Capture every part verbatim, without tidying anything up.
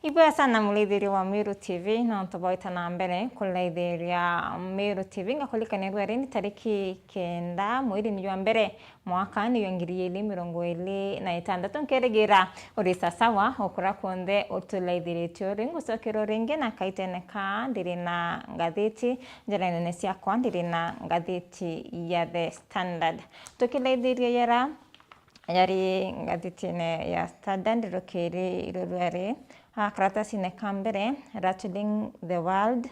Ibwega sana muraithiria wa Meru T V, nontu bwaita na mbere kuraithiria Meru T V. Ngakuririkania rwari ni tariki kenda mweri ni jwa mbere mwaka ni jwa ngiri igiri mirongo iri na itantatu. Nkerigira uri sasawa o kuria kunthe uturaithiritie uri. Ngucokera ringi na kaitene ka ndiri na ngathiti njira nene ciakwa, ndiri na ngathiti ya The Standard. Tukiraithiria yara yari ngathitine ya Standard rukiri irurwari. Ah, karatasine ka mbere, Rattling the World.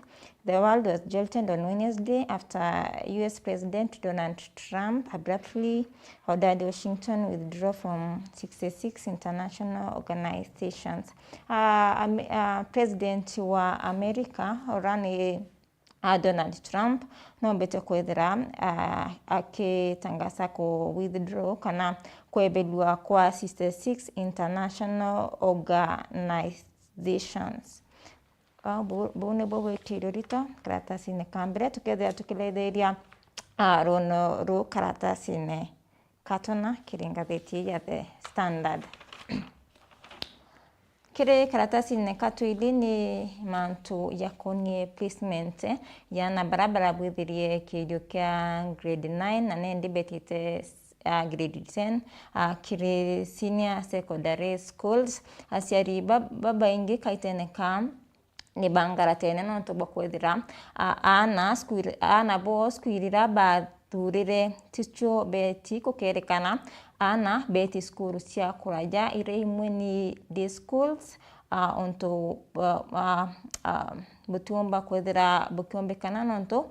The world was jolted on Wednesday after U S President Donald Trump abruptly ordered Washington withdraw from sixty-six international organizations. Ah, Am- ah, President wa America, urani a Donald Trump, noombite kwithira, ah, akitangasa ku withdraw kana kwebelua kwa sixty-six international organizations. Ah, bu- buu nibuo bwitirio rito karatasine ka mbere, tukethira tukirethiria, ah, runo ruu karatasine katona kiri ngathiti ya The Standard. Kiri karatasine ka twili ni mantu jakonie placement ya aana bara barabwithirie kirio kia grade nine na nindi betite, ah, grade ten, ah, kiri senior secondary schools. Aciari ba- babaingi kaitene ka ni bangaratene nontu bwa kwithira, ah, aana skwiri- aana bo skwiri iria bathurire ticio beti gukerekana. Aana beti cukuru cia kuraja iria imwe ni day schools, ah, untu, ah, ah, ah, butiumba kwithira bukiombikana nontu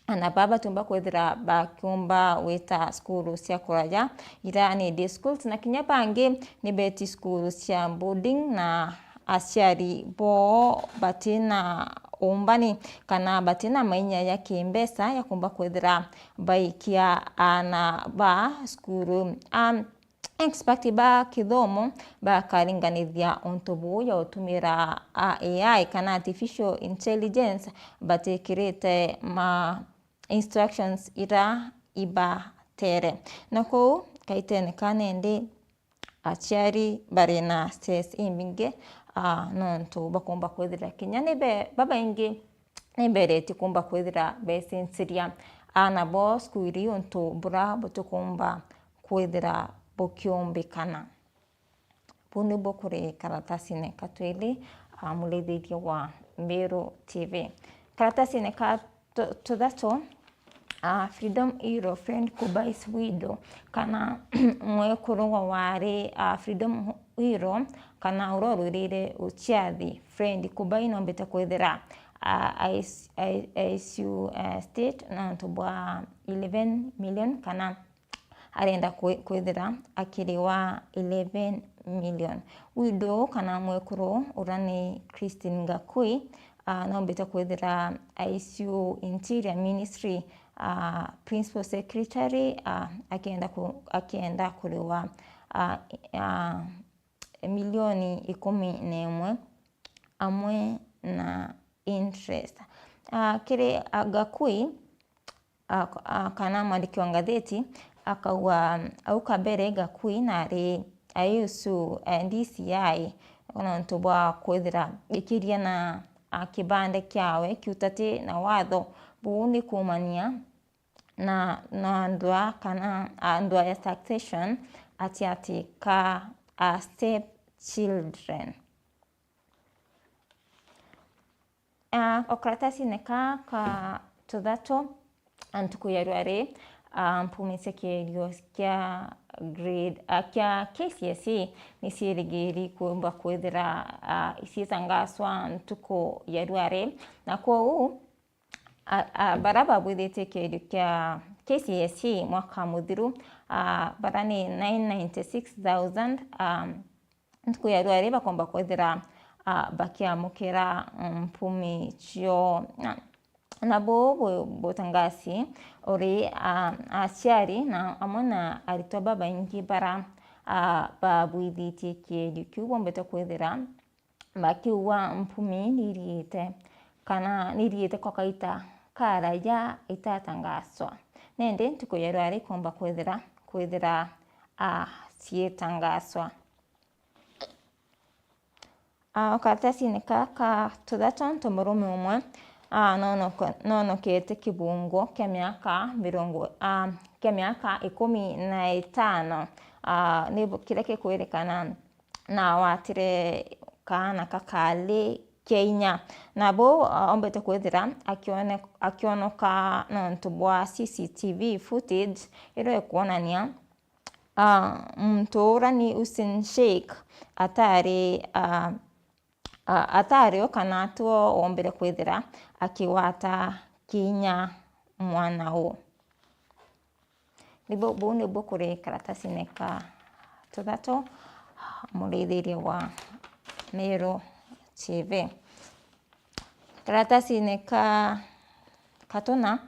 aana baa batiumba kwithira bakiumba gwita cukuru cia kuraja iria ni day schools, na kinya bangi ni beti cukuru cia boarding, na aciari boo batina umbani kana batina mainya ya kimbeca ya kumba kwithira baikia aana baa cukuru. Um, expert ba kithomo bakaringanithia untu buu ya utumira A I kana artificial intelligence batikirite ma instructions iria ibatere. Na kou kaitene ka nindi aciari bari na stress imbingi, ah, nontu bakumba kwithira kinya ni be- babaingi ni beretie kumba kwithira besinsiria aana bo cukuru untu bura butikumba kwithira bukiumbikana. Buu nibuo kuri karatasine ka twili, ah, muraithiria wa Meru T V. Karatasine ka tu- tuthatu, ah, Freedom Hero friend Kubai's widow, kana mwekuru wa wari, ah, Freedom Hero, kana uria urwirire uciathi, friend Kubai noombite kwithira, ah, I C U, ah, state nontu bwa eleven million kana arenda kwi- kwithira akiriwa eleven million. Widow kana mwekuru uria ni Christine Gakui, ah, noombite kwithira I C U Interior Ministry, ah, Principal Secretary, ah, akienda ku- akienda kuriwa, ah, ah, milioni ikumi na imwe amwe na interest. Ah, kiri, ah, Gakui, ah, ah, kana mwandiki wa ngathiti akauga, au kabere Gakui nari aiusu, eh, D C I nontu bwa kwithira ikiria na, ah, kibande kiawe kiutati na watho. Buu ni kuumania na, na ndwaa kana, ah, ndwaa ya succession ati ati ka, ah, step children. Ah, o karatasine ka ka tuthatu, ah, ntuku ya rwari, ah, mpumi cia kierio kia grade, ah, kia K C S E ni ciirigiri kuumba kwithira, ah, icitangaswa ntuku ya rwari, na kwou, a- a- bara babwithitie kierio kia K C S E mwaka muthiru, ah, bara ni nine ninety six thousand, ah, ntuku ya rwari bakomba kwithira, ah, bakiamukira mpumi cio. Na, na buu bu- butangasi uri, ah, aciari na amwe na aritwa babaingi bara, ah, babwithitie kierio kiu bombete kwithira bakiuga mpumi niriite kana niriite kwa kaita karaya itatangaswa. Nindi ntuku ya rwari ikomba kwithira, kwithira, ah, ciitangaswa. Ah, o karatasine ka ka tuthatu, ntu murume umwe, ah, nonoke-, nonokete kibungo kia miaka mirongo, ah, kia miaka ikumi na itano, ah, ni bu-, kiria gikwirikana na watire kaana kakari kia inya. Na buu, ah, ombete kwithira akione-, akionoka nontu bwa C C T V footage iria ikwonania, ah, muntu ura ni Hussein Sheikh atari, ah, ah, atari o kana atwo wombire kwithira akigwata kinya mwana uu. Nibu-, buu nibuo kuri karatasine ka tuthatu, murithiria wa Meru T V. Karatasine ka katuna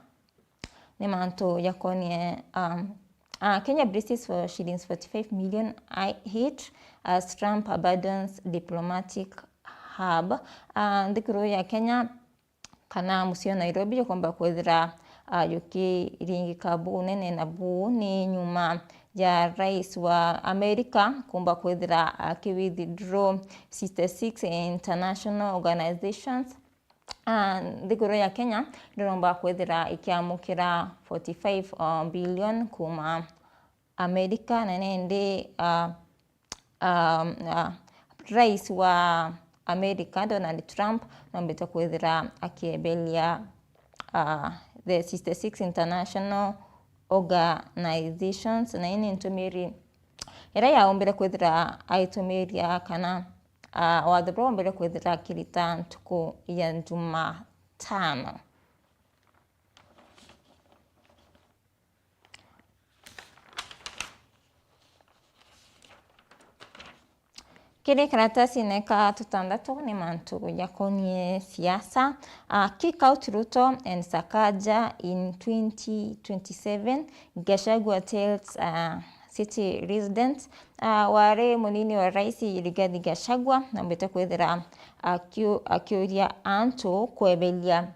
ni mantu jakonie, um, uh, Kenya braces for shillings forty-five million hit as Trump abandons diplomatic hub. Uh, nthiguru ya Kenya kana mucii wa Nairobi jukumba kwithira, ah, jukiringika bunene, na buu ni nyuma ya rais wa America kumba kwithira aki withdraw sixty-six international organizations. Ah, nthiguru ya Kenya ndiromba kwithira ikiamukira forty-five billion kuma America, na nindi, ah, um, ah, rais wa America, Donald Trump, nombite kwithira akieberia, ah, the sixty-six international organizations, na ii ni ntumiri iria yaombire kwithira aitumiria kana, ah, watho buria wombire kwithira akirita ntuku ya Jumatano. Kiri karatasine ka tutandatu ni mantu jakonie siasa. Ah, kick out Ruto and Sakaja in twenty twenty-seven, Gachagua tells, ah, city residents. Ah, wari munini wa rais Rigathi Gachagua nambite kwithira akiu-, akiuria antu kweberia,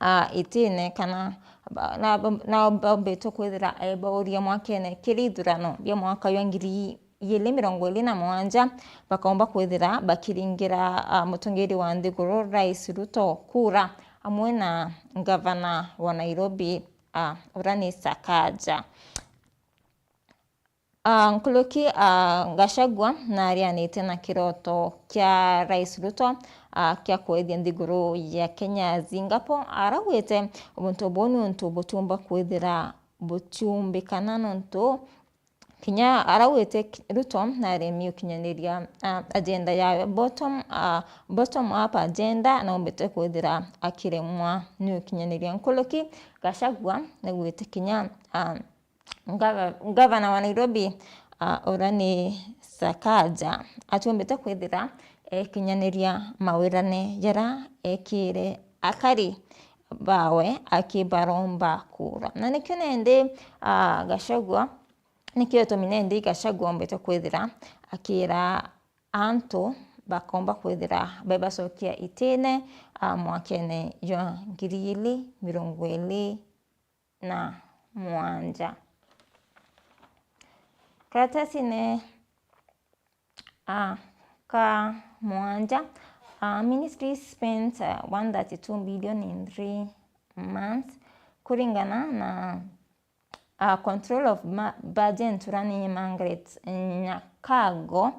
ah, itine kana ba-, na, na bambitwe kwithira ebauria mwakene kiri ithurano bia mwaka jwa ngiri igiri mirongo iri na mugwanja, bakaumba kwithira bakiringira, ah, mutungiri wa nthiguru Rais Ruto kura, amwe na ngavana wa Nairobi, ah, uria ni Sakaja. Ah, nkuruki, ah, Gachagua narianite na kiroto kia Rais Ruto, ah, kia kwethia nthiguru ya Kenya Singapore. Araugite untu buu ni untu butiumba kwithira butiumbikana, nontu kinya araugite ki-, Ruto naremi ukinyaniria, ah, agenda yawe bottom, ah, bottom up agenda, na umbite kwithira akiremwa ni ukinyaniria. Nkuruki Gachagua naugite kinya, ah, Ngava-, ngavana wa Nairobi, ah, uria ni Sakaja, atiumbite kwithira ekinyaniria mawirane jaria ekire akari bawe akibaromba kura. Na nikio nendi, ah, Gachagua, nikio gitumi nendi Gachagua ombite kwithira akira antu bakomba kwithira bebacokia itine, ah, mwakene jwa ngiri igiri mirongo iri na mugwanja. Karatasine, ah, ka mugwanja, ah, ministry spent, ah, one thirty-two billion in three months, kuringana na, ah, control of ma-, budget uria ni Margaret Nyakango,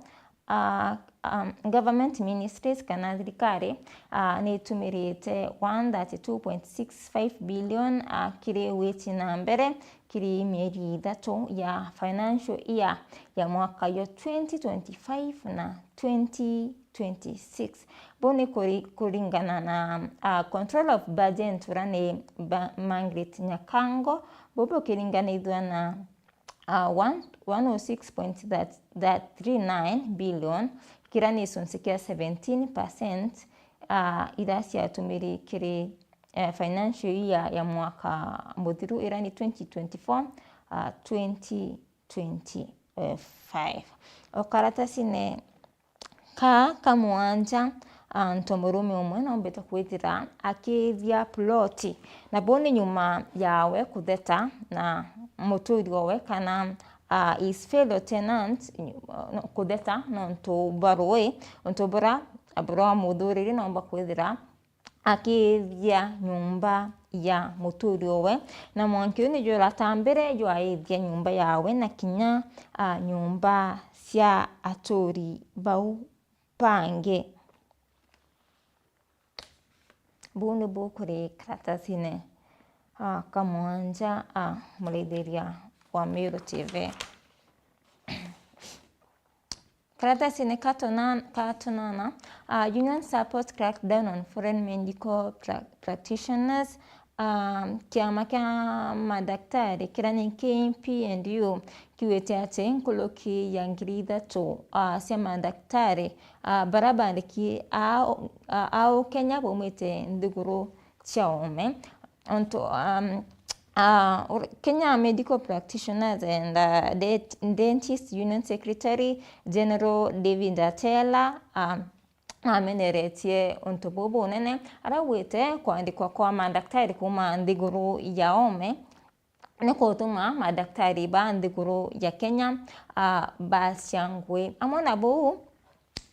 ah, um, government ministries kana thirikari, ah, ni itumirite one thirty-two point six five billion, ah, kiri witi na mbere kiri mieri ithatu ya financial year ya mwaka yo twenty twenty-five na twenty twenty-six. Buu ni kuri-, kuringana na, ah, control of budget uria ni ba-, Margaret Nyakango, buu bukiringanithua na, ah, one, one oh six point three nine billion, kiria ni gicunci kia seventeen percent, ah, iria ciatumiri kiri, eh, financial year ya mwaka muthiru, iria ni twenty twenty-four, ah, twenty twenty-five. O karatasine ka, ka mugwanja, ah, ntu murume umwe noombite kwithira akiithia ploti, na buu ni nyuma yawe kutheta na muturirwa we kana, ah, his fellow tenant, no, kutheta nontu bwa ruui, untu buria bura wa muthuriri noomba kwithira akiithia nyumba ya muturi owe, na mwanki uu ni juratambire jwaithia nyumba yawe na kinya, a, nyumba cia aturi bau bangi. Buu nibu kuri karatasine, a, ka mwanja, a, muraithiria wa Meru T V. Karatasine ka tunan-, ka tunana, a, Union supports crackdown on foreign medical pra-, practitioners. A, kiama kia madaktari kiria ni K P N U kiugite ati nkuruki ya ngiri ithatu, a, cia madaktari, a, baria bandiki a, a, a Kenya baumite nthiguru cia oome. Ontu, um, a, ur-, Kenya Medical Practitioners and, uh, Dent-, Dentists Union Secretary General David Atela, a, nameneretie untu buu bunene, araugite kwandikwa kwa madaktari kuuma nthiguru ya oome ni kutuma madaktari ba nthiguru ya Kenya, a, bacia ngui. Amwe na buu,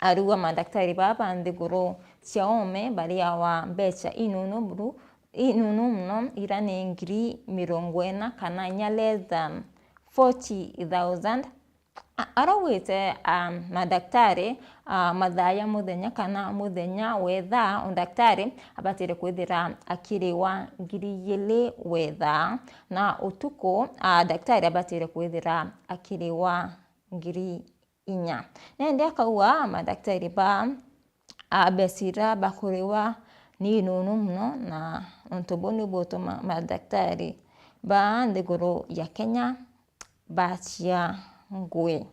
ariuga madaktari baa ba nthiguru cia oome bariawa mbecha inunu buru, inunu mono, iria ni ngiri mirongo ina kana inya, less than forty thousand. A-, araugite, um, madaktari, a, mathaa ya muthenya kana muthenya wethaa, o ndaktari abatire kwithira akiriwa ngiri igiri wethaa, na utuku, a, daktari abatire kwithira akiriwa ngiri inya. Nandi akauga madaktari ba, a, mbeca iria bakuriwa ni inunu mono, na untu buu nibutuma madaktari ba nthiguru ya Kenya bacia ngui.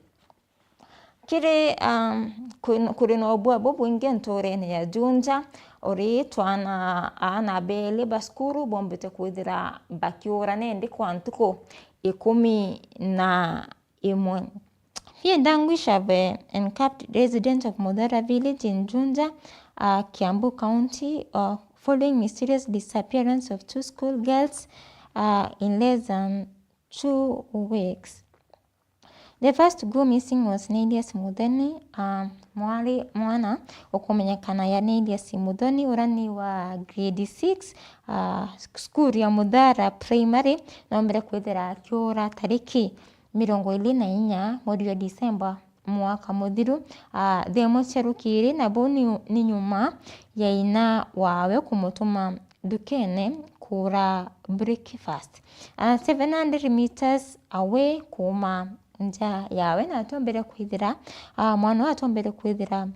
Kiri, um, kwi-, kuri na ubua bubwingi nturene ya Juja, uri twana aana beli ba cukuru bombite kwithira bakiura nandi kwa ntuku ikumi na imwe. Fear and anguish have, uh, encapped residents of Mudhara village in Juja, uh, Kiambu County, uh, following mysterious disappearance of two school girls, uh, in less than two weeks. The first to go missing was Nelius Muthoni, uh, mwari, mwana ukumenyekana ya Nelius Muthoni, uria ni wa grade six, uh, cukuru ya Muthara Primary, noombire kwithira akiura tariki mirongo iri na inya mweri wa Disemba mwaka muthiru, ah, thaa imwe cia rukiri, na buu ni, ni nyuma ya ina wawe kumutuma ndukene kugura breakfast, ah, seven hundred meters away kuuma nja yawe, na atombere kwithira, ah, mwana uyu atombere kwithira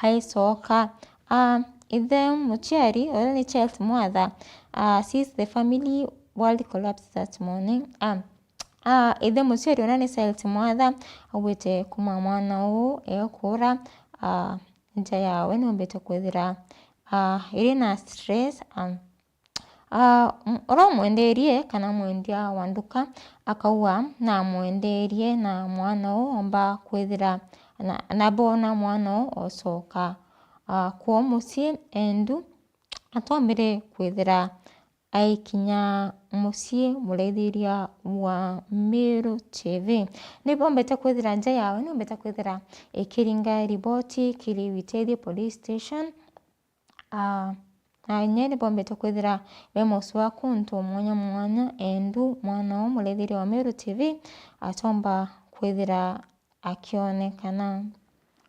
aicoka. Ah, ithe muciari, uria ni Charles Mwatha, ah, sees the family world collapse that morning. Ah, ah, ithe muciari uria ni Charles Mwatha, augite kuma mwana uu ekura, ah, nja yawe numbite kwithira, ah, iri na stress, ah, Ah, m-, uria umwenderie kana mwendia wa nduka akauga namwenderie na mwana uu omba kwithira na, na boona mwana uu ocoka, ah, kwoo mucii, endu atombire kwithira aikinya mucii muraithiria wa Meru T V. Nibombete kwithira nja yawe, nibombete kwithira ikiringa riboti kiri Witeithie Police Station. Ah, na inya ni bombete kwithira be mucii wa kuntu mwanya mwanya, endu mwana uu muraithiria wa Meru T V atomba kwithira akionekana.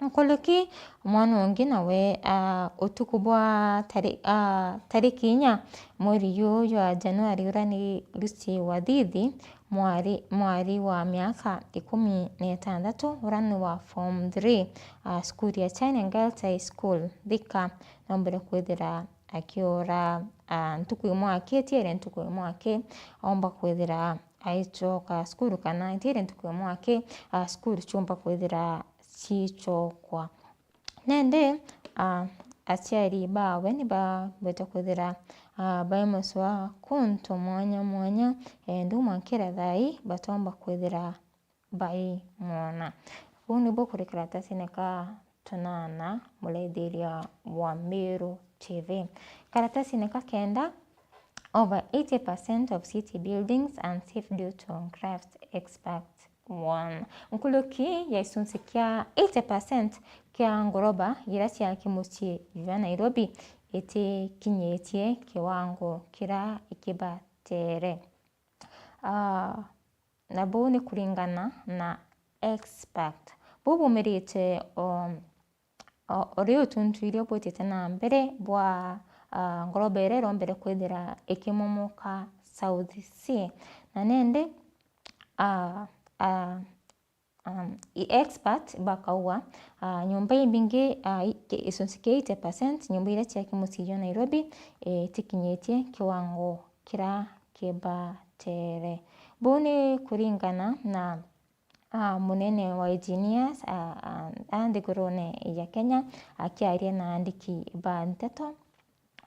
Nkuruki, mwana ungi nawe, ah, utuku bwa tari-, ah, tariki inya mweri juu jwa Januari, uria ni Lucy Wathithi, mwari, mwari wa miaka ikumi na itantatu, uria ni wa form three, ah, cukuru ya China Girls High School, Thika, noombire kwithira akiura, ah, ntuku imwe aki, itiere ntuku imwe aki, aumba kwithira aicoka cukuru, kana itiere ntuku imwe aki, ah, cukuru ciumba kwithira ciicokwa. Nandi, ah, aciari bawe ni bambite kwithira, ah, bai mucii wa kuntu mwanya mwanya, endu mwankira thaa ii batomba kwithira baimwona. Buu nibu kuri karatasine ka tunana, muraithiria wa Meru T V. Karatasine ka kenda, over eighty percent of city buildings unsafe due to graft, experts one. Nkuruki ya gicunci kia eighty percent kia ngoroba iria cia kimucii jwa Nairobi itikinyitie kiwango kiria ikibatere. Ah, na buu ni kuringana na expert. Buu bumirite o, o, o riu utuntu iria bwitite na mbere bwa, ah, ngoroba iria irombere kwithira ikimomoka South Sea. Na nende, ah, ah, um, i expert bakauga, ah, nyomba imbingi, ah, i-, ki-, gicunci kia eighty percent nyomba iria cia kimucii jwa Nairobi, eh, itikinyitie kiwango kiria kibatere. Buu ni kuringana na, ah, munene wa engineers, ah, ah, a nthigurune ya Kenya, akiaria na andiki ba nteto.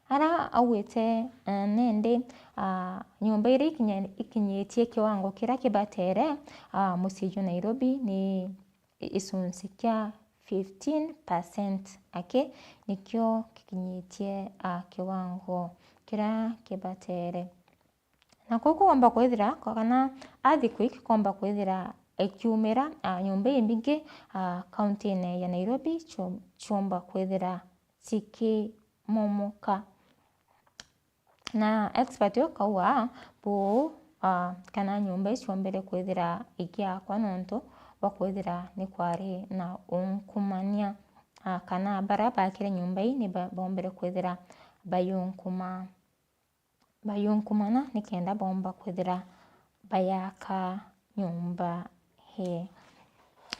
Ara augite, eh, nindi, ah, nyomba iria ikinya-, ikinyitie kiwango kiria kibatere, ah, mucii jwa Nairobi ni gicunci kia fifteen percent aki nikio gikinyitie, ah, kiwango kiria kibatere. Na kuu kuumba kwithira, kana earthquake kuumba kwithira ikiumira, ah, nyomba imbingi, ah, kauntine ya Nairobi ciu-, ciumba kwithira cikimomoka. Na expert uyu akauga buu, ah, kana nyomba icio cionbere kwithira ikiakwa nontu bwa kwithira ni kwari na unkumania, ah, kana baria baakire nyomba ii ni ba-, boombere kwithira bayunkuma, bayunkumana nikenda boomba kwithira bayaka nyomba hii.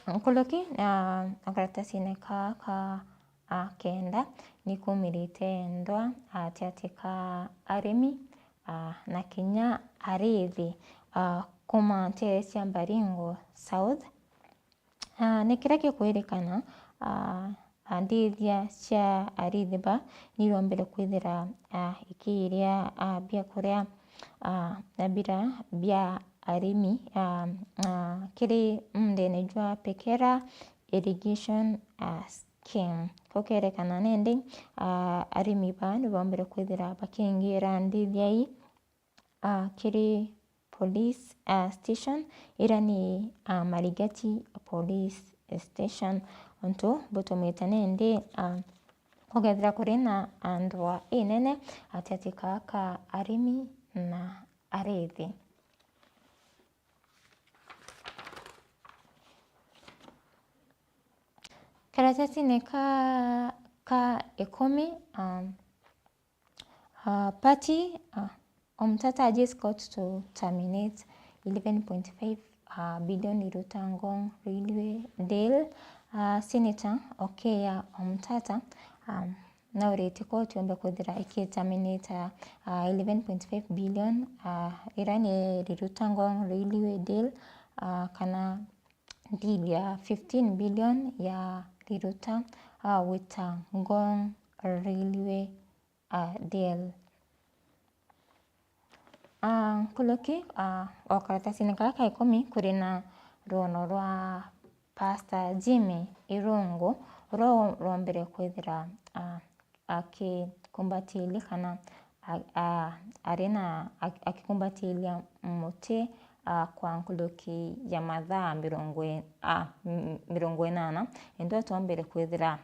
Nkuruki, ah, na karatasine kaa ka, ah, kenda, ni kumirite ndwa gatiati ka arimi, ah, na kinya arithi, ah, kuuma nteere cia Baringo South. Ah, ni kiria gikwirikana, ah, ah, ndithia cia arithi ba ni irombere kwithira, ah, ikiiria, ah, biakuria, ah, na bira bia arimi, ah, ah, kiri muundene jwa Pekera Irrigation, ah, Scheme. Gukerekana nindi, ah, arimi ba ni bombere kwithira bakiingira ndithia ii, ah, kiri police, ah, station, iria ni, ah, Marigati police station. Untu butumite nindi, ah, gukethira kuri na, ah, ndwa inene gatiati kaa ka arimi na arithi. Karatasine ka, ka ikumi, um, uh, party, uh, Omtata urges court to terminate eleven point five, uh, billion Riruta Ngong railway deal. Uh, Senator Okeya Omtata, um, naurite court yombe kwithira ikiterminate, uh, eleven point five billion, uh, iria ni Riruta Ngong railway deal, uh, kana deal ya fifteen billion ya Riruta, ah, gwita Ngong Railway, ah, deal. Ah, nkuruki, ah, o karatasine kara ka ikumi kuri na rwono rwa Pastor Jimmy Irungu, uria rombere kwithira, ah, akikumbatiiria kana a-, a-, ari na, a-, akikumbatiiria muti, a, kwa nkuruki ya mathaa mirongo i-, a, m-, mirongo inana, indi atombere kwithira,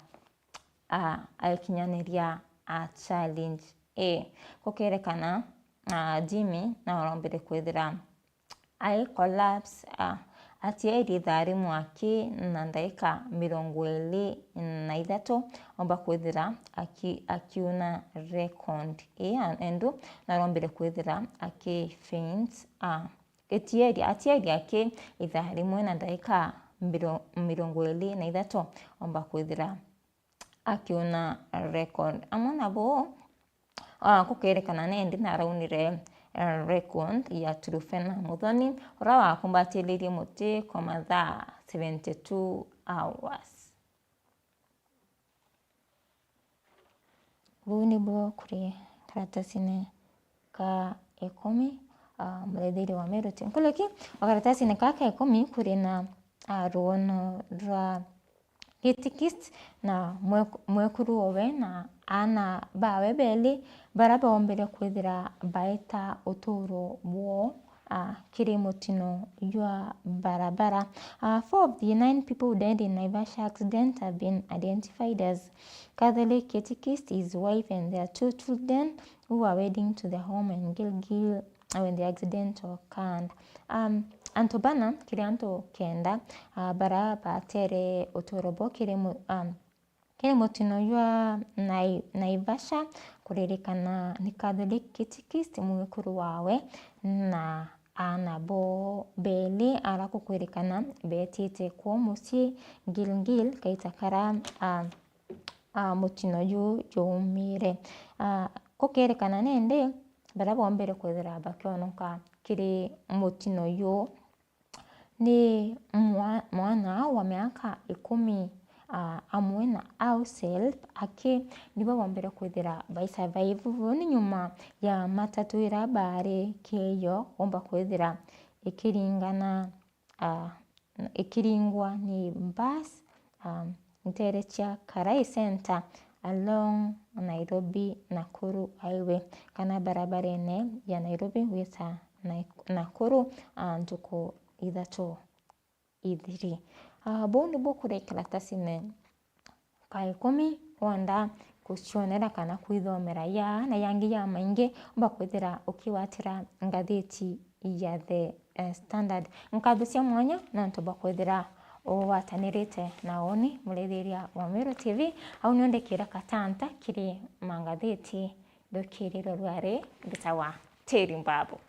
a, aikinyaniria, a, challenge ii. Gukerekana, a, Jimmy narombere kwithira ai collapse, a, atiairie ithaa rimwe aki na ndaika mirongo iiri na ithatu, omba kwithira aki-, akiuna record ii, a, endu narombire kwithira aki faint, a, itiairie, atiairie aki ithaa rimwe na ndaika miro-, mirongo iiri na ithatu, omba kwithira akiuna record. Amwe na buu, ah, gukerekana nendi naraunire, eh, record ya Trufena Muthoni, uria wakumbatiririe muti kwa mathaa seventy two hours. Buu nibuo kuri karatasine ka ikumi, ah, muthethiria wa Meru T V. Nkuruki, o karatasine kaa ka ikumi kuri na, ah, rwono rwa Giti East na mwe-, mwekuru owe na aana bawe beeli baria boombire kwithira baeta uturo bwoo, ah, kiri mutino jwa barabara. Ah, four of the nine people who died in Naivasha accident have been identified as Catholic catechist, his wife and their two children who were wedding to their home in Gilgil when the accident occurred. Um, antu bana, kiri antu kenda, ah, bara batere uturo bo kiri mu-, um, kiri mutino jwa Nai-, Naivasha, kuririkana ni Catholic catechist mwekuru wawe na aana bo beli, ara kukwirikana betite kwo mucii Gilgil kaita kara, ah, ah, mutino juu juumire. Ah, kukerekana nindi, baria bombire kwithira bakionoka kiri mutino juu ni mwa-, mwana wa miaka ikumi, ah, amwe na house help aki, nibo bombire kwithira bai survive. Uu ni nyuma ya matatu iria baari kieyo bomba kwithira ikiringana, ah, ikiringwa ni bus, ah, nteere cia Karai Centre along Nairobi Nakuru Highway, kana barabarene ya Nairobi gwita Nai-, Nakuru, ah, ntuku ithatu ithiri. Ah, buu nibu kuri karatasine ka ikumi, wenda kucionera kana kwithomera ya na yangi ya maingi, umba kwithira ukigwatira ngathiti ya The, eh, Standard. Nkatho cia mwanya nontu bwa kwithira ugwatanirite na uni, murithiria wa Meru T V. Au nio ndikira katanta kiri mangathiti. Rukirirwe rwari mbitawa Teri Mbabu.